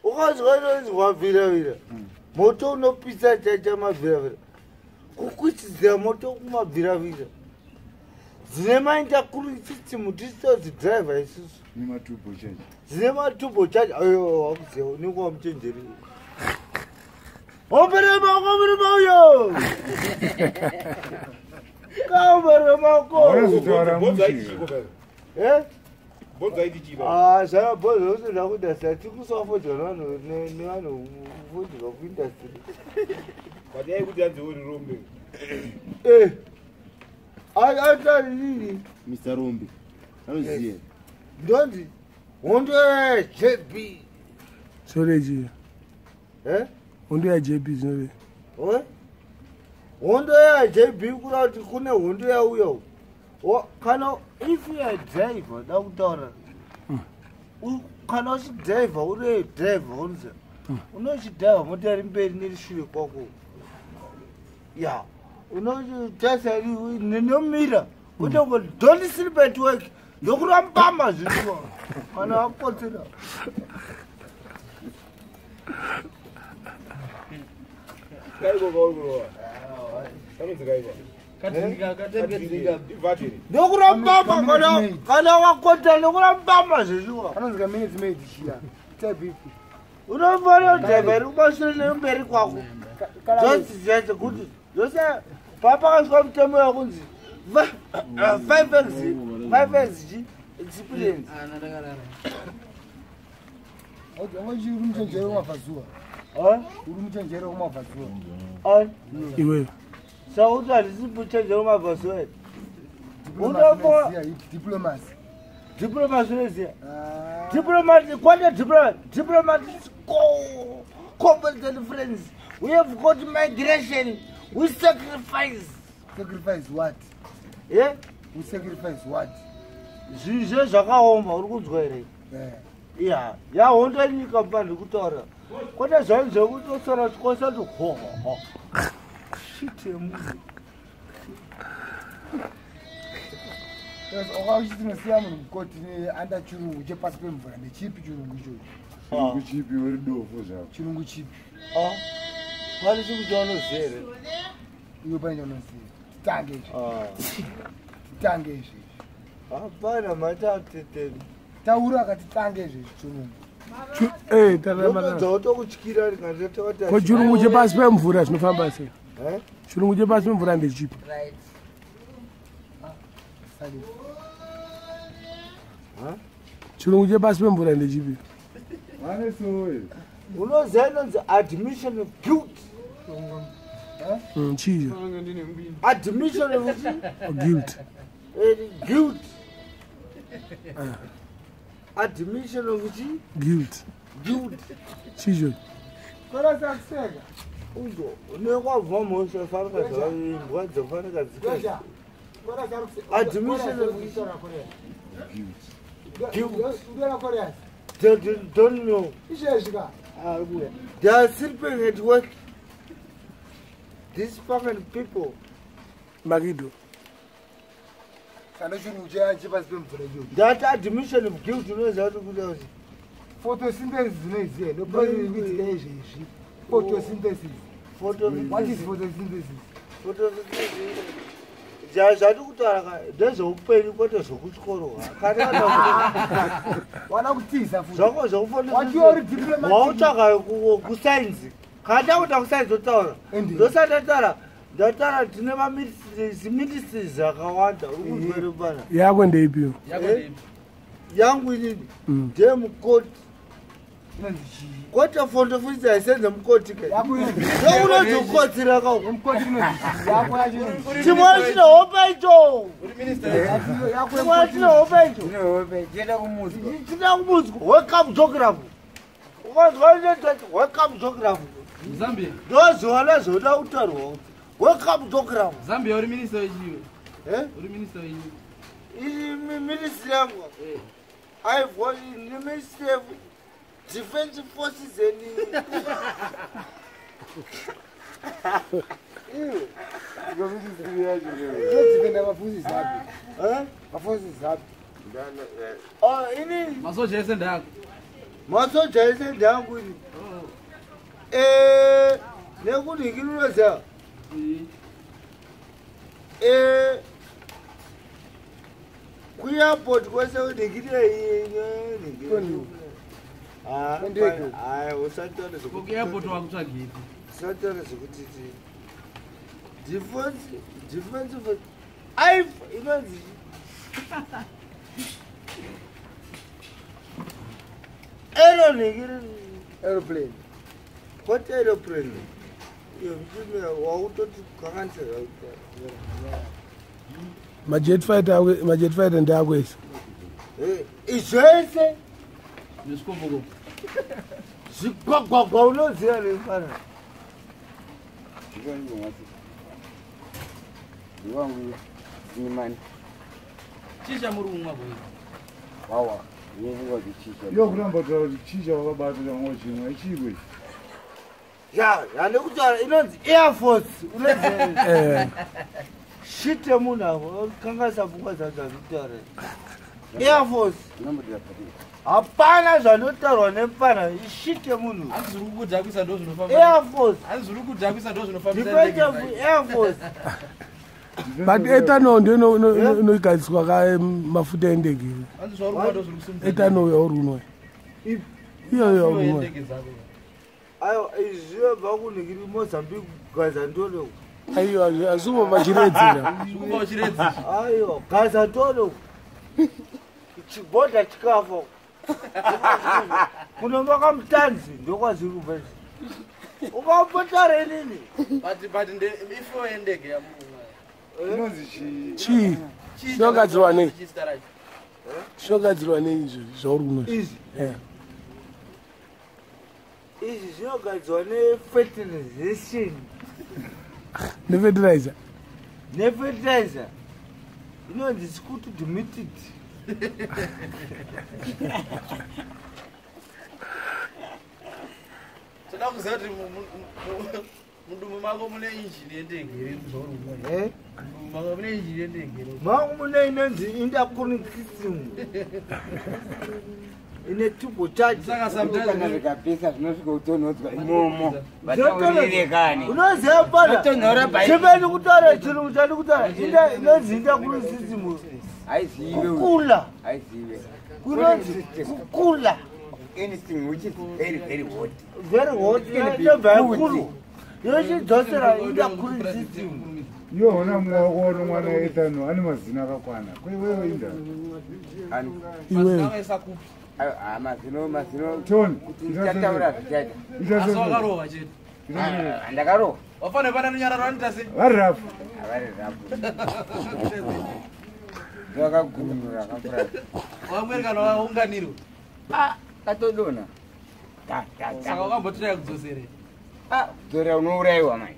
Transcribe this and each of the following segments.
Ukanzwa inonzi mabviravira, moto unopisa chacha mabviravira, kukwichidzira moto kumabviravira. Dzine maintercooling system, tisitodzidhiraivha isusu. Nematurbo charge. Dzine maturbo charge. Ayo, wakuziva, unenge wamuchenjeri. Ombere maoko, ombere mauyo, kaombere maoko. Hauna Bhonzo mushe. aiti chiko? Eh? Bhonzo aiti chiko? Ah, zvana bhonzo usina kuindastry, tikusafodzwa nevanhu, nevanhu kufodzwa kuindastry. But yaikuti hanzi uri rombe. Eh, aitarinini. Mr Rombe anoziva. Ndonzi hondo yaJB. Zvorechi? Eh? Hondo yaJB zvinove? Oi? Hondo yaJB, kura kuti kune hondo yauya uku. Kana if you are driver, da kutaura, kana uchidhiraivha, uri driver, unoziva unochidhiraivha mota iri mberi nerishure kwako, ya unotarisa nenomira kwete kuti don't sleep at work, ndokurambama zvinhu kana wakotsera. Kaiko kauri kurova kanonzi kaiko. Ivatiri. Ndokurambama kana wakota, ndokurambama zvezviwa. Anonzi kaminutes maid chiya type ipi? Unofanira kudhiraivha iri kumashure nemberi kwako, zvose zvacho, kuti zvose papakasvika mutemo yakunzi 5x 5x chi experience. Uri muchenjeri wemabvazuva. Ah? Uri muchenjeri wemabvazuva. Ah? Iwewe. Sauti handisi muchenjeri wemabvazuva here? Diplomacy. Diplomacy unoziva? Diplomat, kwete diplomat. Diplomat is competent friends. We have got migration. We sacrifice. Sacrifice what? Yeah? We sacrifice what? Zvinhu zvakaoma, uri kunzwa here? Eh. Ya, yahondo yenyika mba ndiri kutaura, kwete zvanhu zvekutosora chikosa kuti hohoho, shit yemunhu. Wakauchiti tinosiya munhu mukoti neanda chirungu chepasi pemvura, ndechipi chirungu ichocho? Chirungu chipi? Uri dofo zvako. Chirungu chipi? Ah, pane chinhu chaunoziva here? Iwe, pane chaunoziva? Titange izvi. Ah. Titange izvi. Hapana matateteni. Taura akati tange izvezvi chirungu. Eh, tarama. Ndopedza ndikati. Ko chirungu chepasi pemvura zvinofamba sei? Eh? Chirungu chepasi pemvura ndechipi? Sali. Chirungu chepasi pemvura ndechipi? Vane sowe. Unoziva inonzi admission of guilt? Chicho? Admission of Guilt. Guilt, admission of chi? Guilt. Guilt. Chicho? Kora sakuseka. Uzo unekwabva mhosva, fanika dzaimbwa dzofanika dzika. Kora sakuseka. Admission of Guilt. Ndora Koreas. They don't know. Izvezvi ka. Ah, kuya. They are sleeping at work, these fucking people. Makido. Sando chirungu chepasi pemvura ichocho. That admission of guilt, unoziva kuti kuda kuti Photosynthesis unoiziva? Ndokuitika izvezvi. Photosynthesis. What is photosynthesis? Photosynthesis. Zvati kutaura ka ndezveupenyu, kwete zvokuchikoro. Kana Wana kutiza futi. zvako. Wachiwa uri diplomatic. Wautsvaka kusainzi, kana takuita kusainzi otaura. Ende. Ndosati ndataura, ndataura tine maministries akawanda, uri kunzwa here pana? Yako ndeipiwo? Eh? Yangu inini ndeyemukoti. Inonzi chii? Kwete fondofisi, haisenze mukoti ke. Yako inonzi Ndokunozokotsira ka. Mukoti inonzi chii? Yako yacho inonzi chii? Chimwe chine hope icho. Yako Chimwe chine hope icho. Chienda kumudzwa. China kumudzwa. Wake up geography, ukanzwa inoita wake up geography. Zambia. Ndoziwana zvoda kutaurwa kuti wake up geography. Zambia, uri minista wechiwe? Eh? Uri minista wechiwe? Iyi ministry yangu, I've got in the Ministry of Defense Forces and Inodhipenda maforces api? Eh? Maforces api? Oh, ini Masoja ese ndeyako. Masoja ese ndeangu ini. Nekuti unoziva kuairport kwese ndikitiusataura Kuairport wakutsvagepi? zvekuti defense aif inonzi Aeroplane. Kwete aeroplane wautoti kanganisa. Majet fighter ndeakwese. Zvese. Nezvikomboko. Zvigwagwagwa unoziva nemfana. Ndiwangu nimani. Chisha muri kumwa boy. Wawa, ndinofunga kuti chisha. Iwe kuramba kutaura kuti chisha wakabata changa chimwe ichikwe. Ya, yandikutaura inonzi Air Force unoziva. Shite munhu avo kanganisa pfungwa dzavo dzandikutaura. Air Force. Hapana zvanotaurwa nemfana, ishite munhu. Hanzi zviri kukudhakwisa ndo zvinofamba. Air Force. Hanzi zviri kukudhakwisa ndo zvinofambisa. Defense of Air Force. But ethanol ndiyo inogadziriswa ka mafuta endege. Hanzi zvauri kumwa ndo zviri kusimudza. Ethanol yauri kunwa. Iyoyo yauri kunwa. Ndege dzako. Aiwa, izvi zvinobva kunhikiri Mozambique Gazantolo. Aiwa, hazvibva pachiredzera. Zviri kubva kuchiredzi. Aiwa, Gazantolo. Chibhodha chikafa. Kunomaka mutanzi ndokwazviri kubva izvi. Ukapotara inini. But ifo yendege yamuri kumwa. Inonzi chii? Chii? Chinogadzirwa nei? Chinogadzirwa nei izvi zvauri kunwa? Izvi. Eh. Izvi zvinogadzirwa nefertilization. Nefertilizer. Nefertilizer. Inonzi sikuti dimitid. Toda kuziva kuti mudumbu mako mune injini yendege here zvauri kumwa. Eh? Mudumbu mako mune injini yendege here? Mangu mune inonzi intercooling system. Ine turbo charge. Saka Kana sometimes zvikapisa zvinosvika kutonhodzwa imomo. Vataurire kani. Unoziva pana. Zvotonhora bhaibheri. Chimeni kutaura chirungu chandi kutaura. Inonzi intercooling system. Haizive. Kukula. Haizive. Kunonzi kukula. Anything which is very very hot. Very hot. It can be Inobva cooled. yakuru. Yochidzosera intercooling system. Iwe hona mumwe wako uno mwana ethanol ane mazino akakwana. Kwewewe inda. Iwewe. Mazino kupi? Ah, mazino Tony, kuti ndichataura zvichaita. Asi wakarova chete. Ah, ndakarova. Wafanira pana runyararo anoita sei? Vari rafu. Havari rafu. Ndakagumura kakura. Wamweri kana waunganirwa. Ah, katodonha. Ta ta Saka ta. wakambotiraya kudzosere. Ah, kudzorera unourayiwa manje.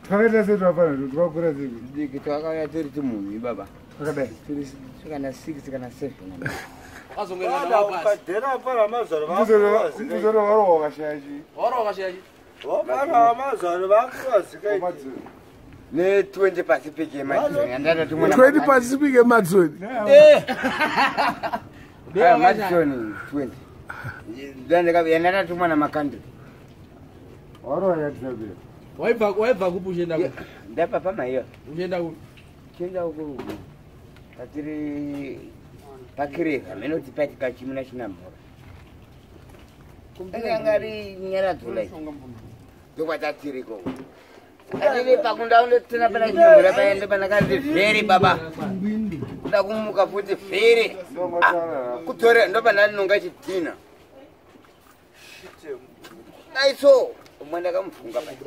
Twakaita sei twapana twakakura sei? Diki twakauya tiri timunhu baba. Twakadai. Tiri kana 6 kana 7. Wazongweri kana wapasi. Ukadhera pana mazano Muzoro warowa wakashaya chii? Warowa wakashaya chi? Vapana mazano vakuwazika. Wamadzoro. Ne 20 Pacific yeMadison yandakati mwana. 20 Pacific eMadison. Ah, Madison 20. Yandakatumwa namakandri. Warowa yatisabira. Waibva kupi uchienda kupi? Ndabva pamaiyo. Uchienda kupi? Chienda uku patiri pakireva menoti patika chimuna china mhora. Anga ri nyaradzo lai. Ndokwatatiri ikoko. Atiri pakunda undotina pana chinomhora paende panakati vheri baba. Kuda kumuka futi vheri. Kudzorera ndopandaninonga chidhina. Dai so umwe ndakamufunga pai.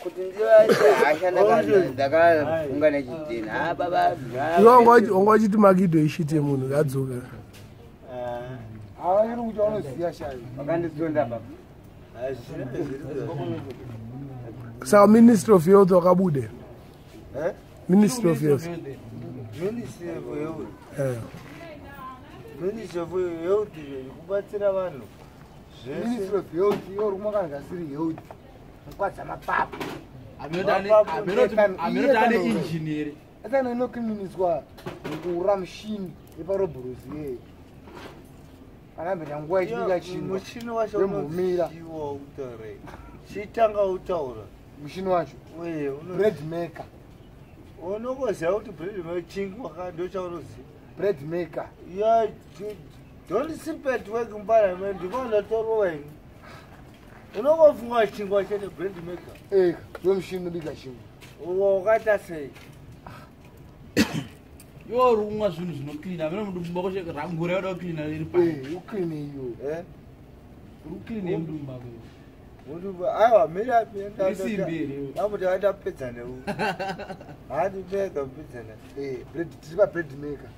Kuti ndivaite hasha ndakafunga nechidhina. Ah baba. Iwe wanga uchiti makido ishite munhu adzoka. Hava chirungu chaunoziva shayo. Wakanditsonda baba. Saka Ministry of Health wakabude. Ministry of Health. Ministry of Health. Eh. Ministry of Health kubatsira vanhu. Zvese. Ministry of Health iwe uri kumwa kana zvisiri health. Mukwadza mapapu. Aminoti ane injini here. Ethanol inokiminiswa mukuura mushini yeparobhurosi yeye. Anambe nguva ichibika chingwa. Muchini wacho Wembomira. unoziwa kutaura. Chitanga utaura. Muchini wacho. Uye Bread maker. Unongoziva kuti bread maker chingwa ka ndochaunoziva. Bread maker. Yeah, don't sleep at work mbara man, ndinotorova ini. Unongofunga chingwa chete bread maker. Eh, ndo muchini unobika chingwa. Uwo wakaita sei? Iwe uri kumwa zvinhu zvinocleana amene mudumbu mako rangura yoda kucleana iri pa. Eh, uclean iyo. Eh? Uri kucleana mudumbu mako. Mudumbu aiwa mira Isimbi here iwe. Ndamuti atapedza newe. Hadi pega mpedza ne. Eh, bread tiri pa bread maker.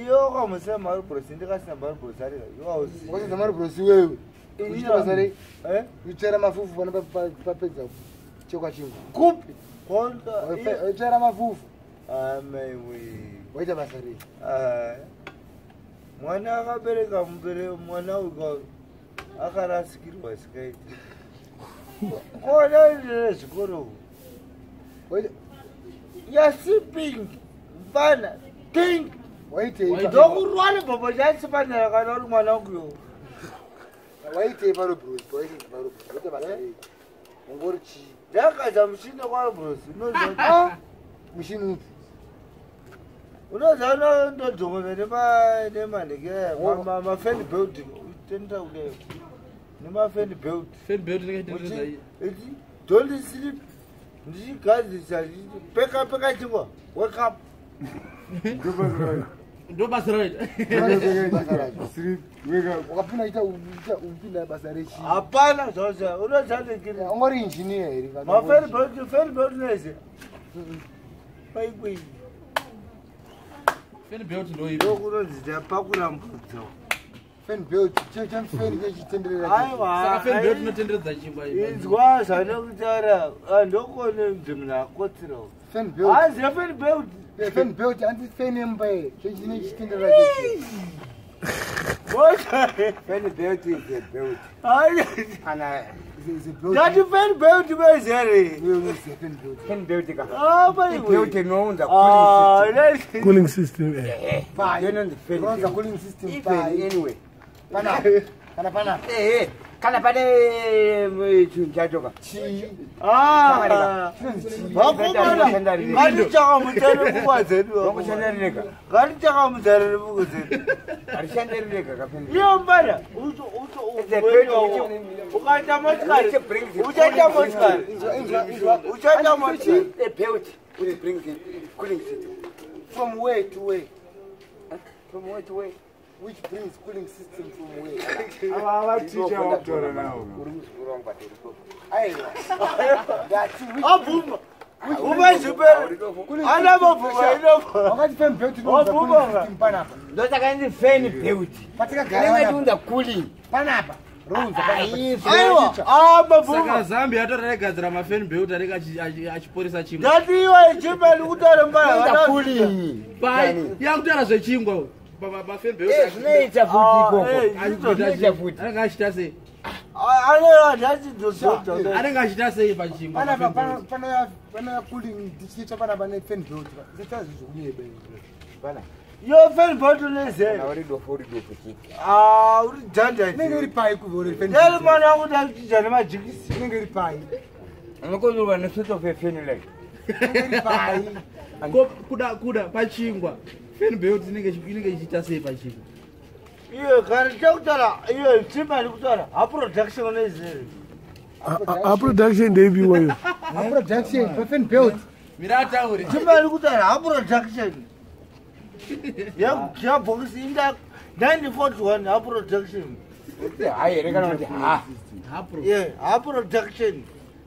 Iyo ukamusema maribrosi ndikasina maribrosi arika. Iwe hauzivi. Wakasenza maribrosi wewe. Uchiita basa rei? Eh? Uchitsvaira mafufu pana papedza chekwa chingwa. Kupi? Konda. Uchitsvaira mafufu. Amaiwe. Waita basa rei? Ah. Mwana akabereka mubere mwana uyu akarasikirwa sikaiti. Kona zvikoro. Yasiping. Mfana. Think. Waitei? Ndokurwara baba chasipanera kana uri mwana wangu yo. Waitei parobrosi? Waitei parobrosi? Waita basa rei? Ungori chii? Ndakadza muchini kwarobrosi. Unoziva. Muchini upi? Unoziva ndodzongona nemanheke mafeni building. Tenda kudai. Nemafeni belt. Fan belt inenge Don't sleep. Ndichigadzirisa peka peka chingwa. Wake up. Ndo basa raita. Sleep, wake up. Wakapinda ita upinda basa rechii? Hapana zvose. Unoziva Ungori engineer here? Mafeni belt, fan belt neze. Paikwe. Fan belt ndo ipi? Ndokunonzi ndapakura mbudzo. Fan belt, chemfeni chechitenderera. Aiwa. Saka fan belt inotenderedza chingwa iyi. Inzwa zvanokutaura ndokone mnhu akotsirawo. Fan belt. Hanzi fan belt. Fan belt hanzi fan yemba here? Chechine chitenderera chechi. Fan belt is a belt. Kana Is a belt. Ndati fan belt bezere. Iwe unoziva fan belt. fan belt ka. Ah, maiwe. Belt inounza Ah, cooling system. Cooling system eh. Pai. Inonzi fan Inounza belt. cooling system Even pai. anyway. Panapa. Kana panapa. Eh, kana pane chinhu chacho ka. Chii. Ah. Chinonzi chii? Vakomana, ngatichakamudzane pfungwa dzedu. Rongoshanda rega. Ngatichakamudzane pfungwa dzedu. Harishande rega ka fan belt. Iyo mbada, It's a belt which- ukaita motikari, Which brings the uchaita cooling motikari, system. uchaita motikari. A belt which brings the cooling system. From where to where? From where to where? Which brings cooling system from where? Ava ticha wakutaura navo. Uri muzukuru wangu pateri popo. Aiwa. Ndati which Abvuma, bvuma zvipere. Ana mabvuma inobva. Wakati fan belt inounza Wabvuma cooling ka? system panapa. Ndosaka inzi fan belt. Patakagara Inenge panapa. ichiunza cooling. Panapa. Rounza panapa. Aiwa, ah Saka mabvuma. Zambia yatorera mafan belt anenge achiporesa chingwa. Ndati iwe chimeli kutaura mbada. Inounza cooling. Pai yakutaura zvechingwa. Mafan belt. Eh, zvinoita futi ikoko. Zvinoita futi. Anenge achiita sei? Anenge Anenge achiita sei pachingwa? Panapa mafan belt? panouya cooling tichiita panapa nefan belt. Tichaita zvokunyeba. Pana. Yo fan belt uneze. Kana uri dofo uri dofo chete. Ah, uri dhanda. Inenge iri pai kuve uri fan Ndari belt. mwana wangu ndakuchinja nemajikisi. Inenge iri pai. Unokonzerwa nesort of a fan like. Inenge iri pai. Kuda pachingwa. Fan belt inenge ichiita sei pachingwa? Iwe kana chekutaura iwe chimeli kutaura ha production unezere. A production ndeipi iweyo? Ha production pa fan belt. Mira ataure. Chimeli kutaura ha production. Yabhokisi inda 1941 ha production. Hai here kana kuti ha. Hapro. Yeah, ha production.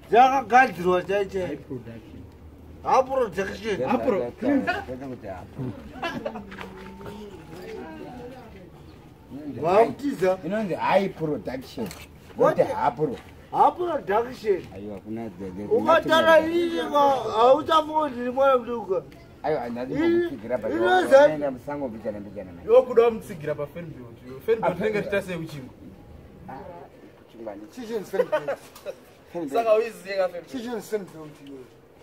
Dzakagadzirwa chaiche. High production. Ha production. Hapro. Kwete kuti hapro. Vakutiza. Inonzi high production. Kwete hapro. Ha production. Aiwa kuna Ukataura ii hauchafunga kuti ndiri mwana muduku. Aiwa handadi kutsigira but Inoza- unoenda musango mbichana mbichana manje. Iwe kuda wamutsigira pafan belt. Fan belt inenge ichiita sei kuchingwa? Chingwa ndi- Chichinzi fan belt. fan belt. Saka uiziye ka fan belt. Chichinzi fan belt iwe.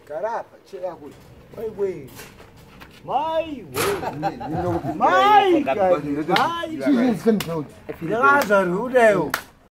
Gara apa chera kuti. Waiwe. Mai we. Mai Ndinokupisira kai. iwe. Mai. Chii chinonzi fan belt? Ndakazvarwa kudayo.